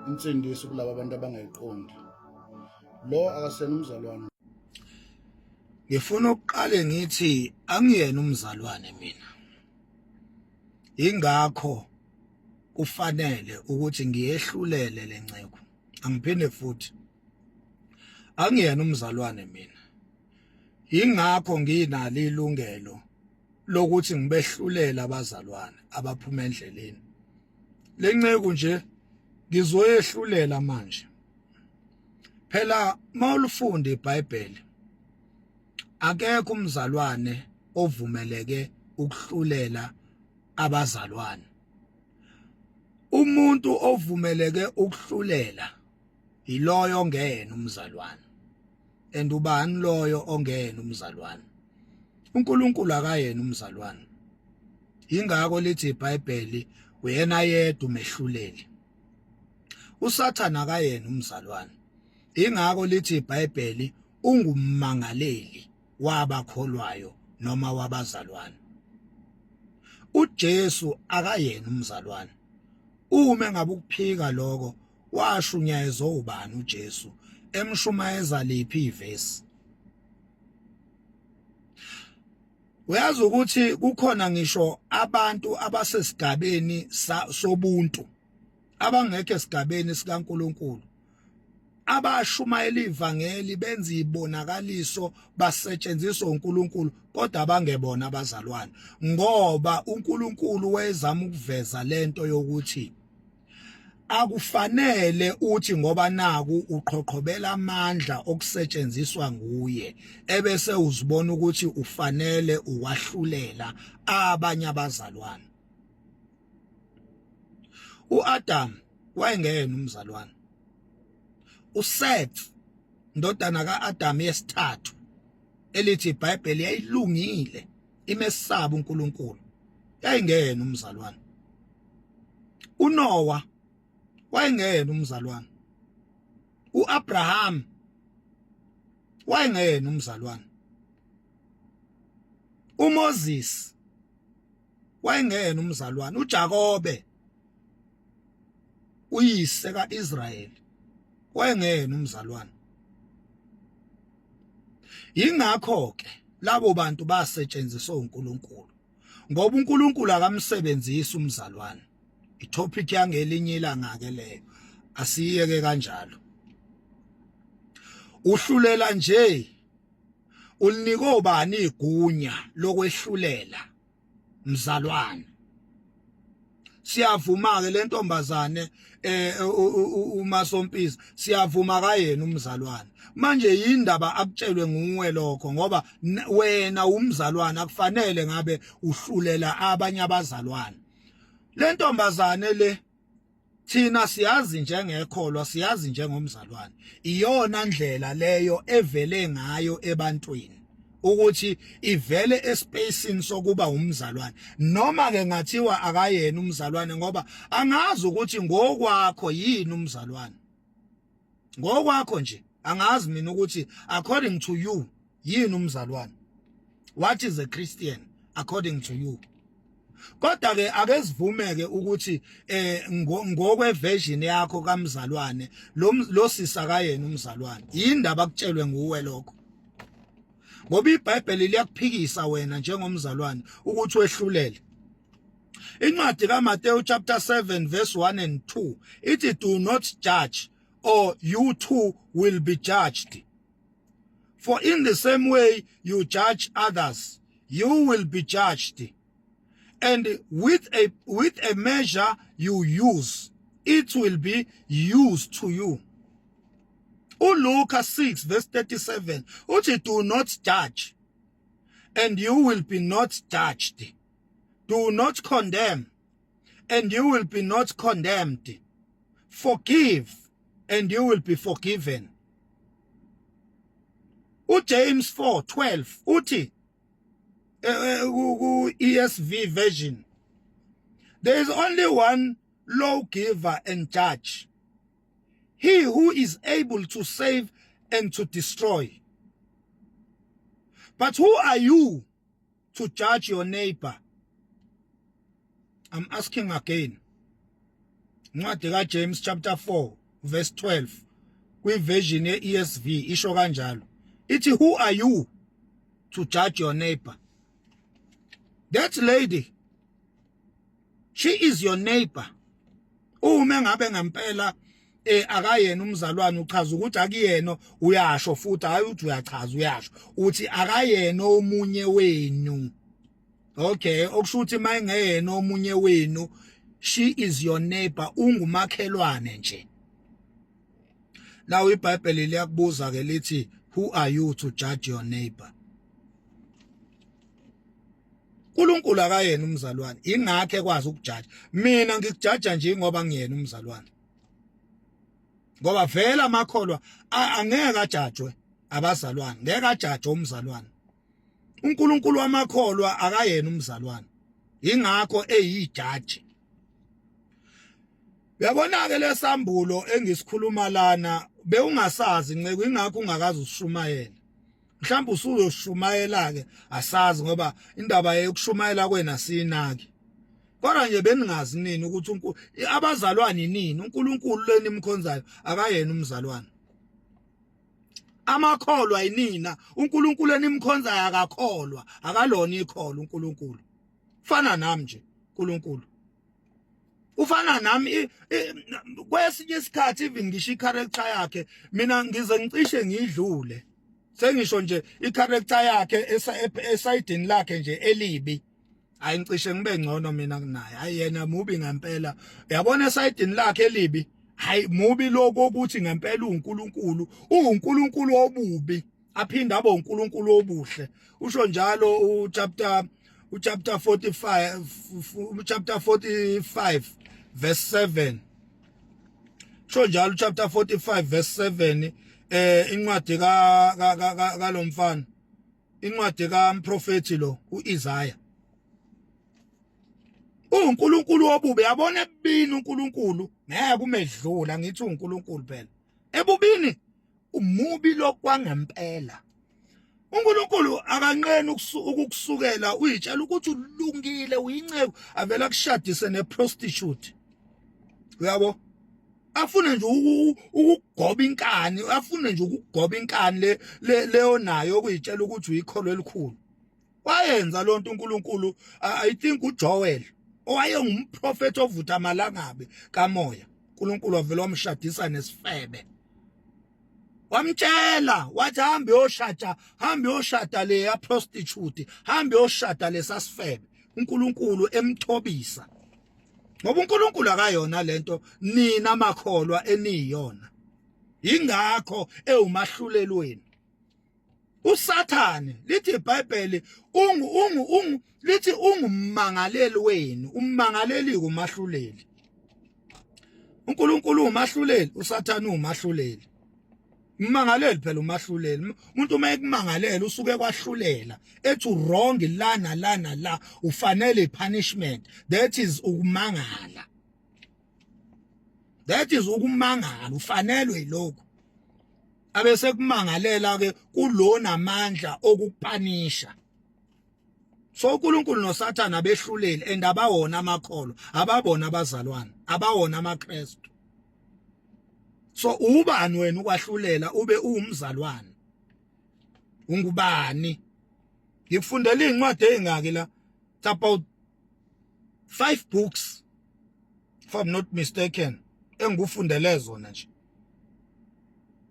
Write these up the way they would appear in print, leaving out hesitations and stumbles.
Insindiso kulaba abantu abangayiqondi. Lo akasena umzalwane. Ngifuna ukuqale ngithi angiyena umzalwane mina. Ingakho kufanele ukuthi ngiyehlulele lenceku. Angiphinde futhi. Angiyena umzalwane mina. Ingakho nginalo ilungelo lokuthi ngibehlulela abazalwane abaphuma endleleni. Lenceku nje ngizoyehlulela manje. Phela mawulifunda iBhayibheli akekho umzalwane ovumeleke ukuhlulela abazalwane. Umuntu ovumeleke ukuhlulela yiloyo ongeyena umzalwane. And ubani loyo ongeyena umzalwane? uNkulunkulu akayena umzalwane. Ingakho lithi iBhayibheli uyena yedwa umehluleli. USathane akayena umzalwane. Ingakho lithi iBhayibheli ungummangaleli wabakholwayo noma wabazalwane. UJesu akayena umzalwane. Uma engabe ukuphika lokho washunyayezwa ubani uJesu emshumayeza liphi ivesi? Uyazi ukuthi kukhona ngisho abantu abasesigabeni sobuntu abangekho esigabeni sikaNkuluNkulu abashumayela ivangeli benza ibonakaliso basetshenziswa uNkulunkulu kodwa abangebona abazalwane ngoba uNkulunkulu wayezama ukuveza lento yokuthi akufanele uthi ngoba naku uqhoqhobela amandla okusetshenziswa nguye ebese uzibona ukuthi ufanele ukwahlulela abanye abazalwane. uAdam wayengeyena umzalwane. uSeth ndodana kaAdam yesithathu elithi iBhayibheli yayilungile imesaba uNkulunkulu yayingeyena umzalwane. uNoah wayengeyena umzalwane. uAbraham wayengeyena umzalwane. uMoses wayengeyena umzalwane. uJakobe uyise kaIsrayeli wayengeyena umzalwane. Yingakho ke labo bantu basetshenziswa uNkulunkulu ngoba uNkulunkulu akamsebenzisi umzalwane. Itopic yangelinye ilanga ke leyo, asiyeke kanjalo. Uhlulela nje ulinika obani igunya lokwehlulela mzalwane? Siyavuma ke lentombazane eh uMasompisi, siyavuma kayena umzalwane. Manje yindaba akutshelwe nguwe lokho ngoba wena umzalwane akufanele ngabe uhlulela abanye abazalwane. Lentombazane le thina siyazi njengekholwa, siyazi njengomzalwane, iyona ndlela leyo evele ngayo ebantwini ukuthi ivele espacini sokuba umzalwane noma ke ngathiwa akayena umzalwane ngoba angazi ukuthi ngokwakho yini umzalwane. Ngokwakho nje angazi mina ukuthi according to you yini umzalwane, what is a Christian according to you. Kodwa ke ake sivumeke ukuthi eh ngokwe version yakho kamzalwane lo lo sisa kayena umzalwane, yindaba akutshelwe nguwe lokho ngoba iBhayibheli liyakuphikisa wena njengomzalwane ukuthi wehlulele. Incwadi kaMateyu chapter 7 verse 1 and 2 ithi do not judge or you too will be judged. For in the same way you judge others, you will be judged. And with a measure you use, it will be used to you. uLuka 6 verse 37 uthi do not judge and you will be not judged. Do not condemn and you will be not condemned. Forgive and you will be forgiven. uJames 4:12 uthi ku ESV version, there is only one lawgiver and judge, he who is able to save and to destroy. But who are you to judge your neighbor? I'm asking again. Incwadi kaJames chapter 4 verse 12 kwiversion ye-ESV isho kanjalo. Ithi, who are you to judge your neighbor? That lady, she is your neighbor. Uma ngabe ngempela akayena umzalwane, uchaza ukuthi akuyena, uyasho futhi, hayi uthi uyachaza, uyasho uthi akayena omunye wenu. Okay, okusho ukuthi mayengeyena omunye wenu, she is your neighbor, ungumakhelwane nje. Now iBhayibheli liyakubuza ke, lithi, who are you to judge your neighbor? uNkulunkulu akayena umzalwane, ingakho ekwazi ukujaja. Mina ngikujaja nje ngoba ngiyena umzalwane, ngoba vele amakholwa angeke ajajwe abazalwane, ngeke ajajwe umzalwane. uNkulunkulu wamakholwa akayena umzalwane, ingakho eyijaji. Uyabona ke, lesambulo engisikhuluma lana bewungasazi, nceke, ingakho ungakaze ushumayela. Mhlawumbe usuzoshumayela ke, asazi, ngoba indaba yokushumayela kwena sinaki. Kodwa nje beningazi nini ukuthi abazalwane nini, uNkulunkulu leni imkhonzayo akayena umzalwane. Amakholwa yinina, uNkulunkulu enimkhonzayo akakholwa, akalona ikholwa uNkulunkulu. Fana nami nje, uNkulunkulu ufana nami. Kwesinye isikhathi even ngisho icharacter yakhe mina ngize ngicishe ngidlule, sengisho nje icharacter yakhe esayidini lakhe nje elibi, hayi, ngicishe ngibe ngcono mina kunaye. Hayi, yena mubi ngempela, uyabona, esayidini lakhe elibi, hayi, mubi lokho ukuthi ngempela uNkulunkulu, uNkulunkulu obubi aphinde abe uNkulunkulu obuhle. Usho njalo uchapter 45, uchapter 45 verse 7, sho njalo chapter 45 verse 7, incwadi ka kalomfana, incwadi kaMprofeti lo uIsaiah. uNkulunkulu obubi, yabona, ebubini uNkulunkulu ngeke umedlula. Ngithi uNkulunkulu phela ebubini umubi lokwangempela. uNkulunkulu akanqeni ukukusukela, uyitshela ukuthi ulungile, uyinceku, avela kushadise neprostitute, uyabo, afune nje ukugoba inkani, afune nje ukugoba inkani le leyo nayo okuyitshela ukuthi uyikholo elikhulu. Wayenza lonto uNkulunkulu. I think uJoel owayengumprofeti ovutha amalangabi kamoya, uNkulunkulu wavela wamshadisa nesifebe, wamtshela wathi, hambe yoshada, hambe yoshada le ya prostitute, hambe yoshada lesasifebe. uNkulunkulu emthobisa, ngoba uNkulunkulu akayona lento nina makholwa eniyona, ingakho ewumahluleli wenu. uSathane, lithi iBhayibheli, ungu ungu ungu lithi ungummangaleli wenu. Ummangaleli kumahluleli. uNkulunkulu umahluleli, uSathane umahluleli. Ummangaleli phela umahluleli. Umuntu uma ekumangalela usuke kwahlulela, ethi wrong lana lana la, ufanele punishment. That is ukumangala, that is ukumangala, ufanelwe yilokhu. Abese kumangalela ke kulona amandla okukupanisha. So uNkulunkulu noSathane abehluleli, and abawona amakholwa, ababona abazalwane, abawona amaKristu. So ubani wena ukwahlulela ube uwumzalwane? Ungubani? Ngikufundela incwadi ezingaki la? It's about 5 books, if I'm not mistaken, engikufundele zona nje,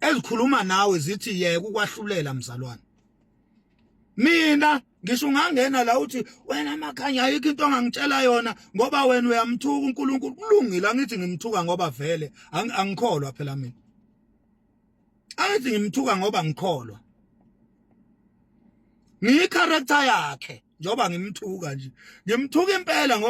ezikhuluma nawe zithi yeka ukwahlulela, mzalwane. Mina ngisho ungangena la uthi, wena Makhanya, ayikho into ongangitshela yona ngoba wena uyamthuka uNkulunkulu. Kulungile, angithi ngimthuka ngoba vele angikholwa phela mina. Angithi ngimthuka ngoba ngikholwa, ngiyicharacter yakhe. Njoba ngimthuka nje, ngimthuka impela ngoba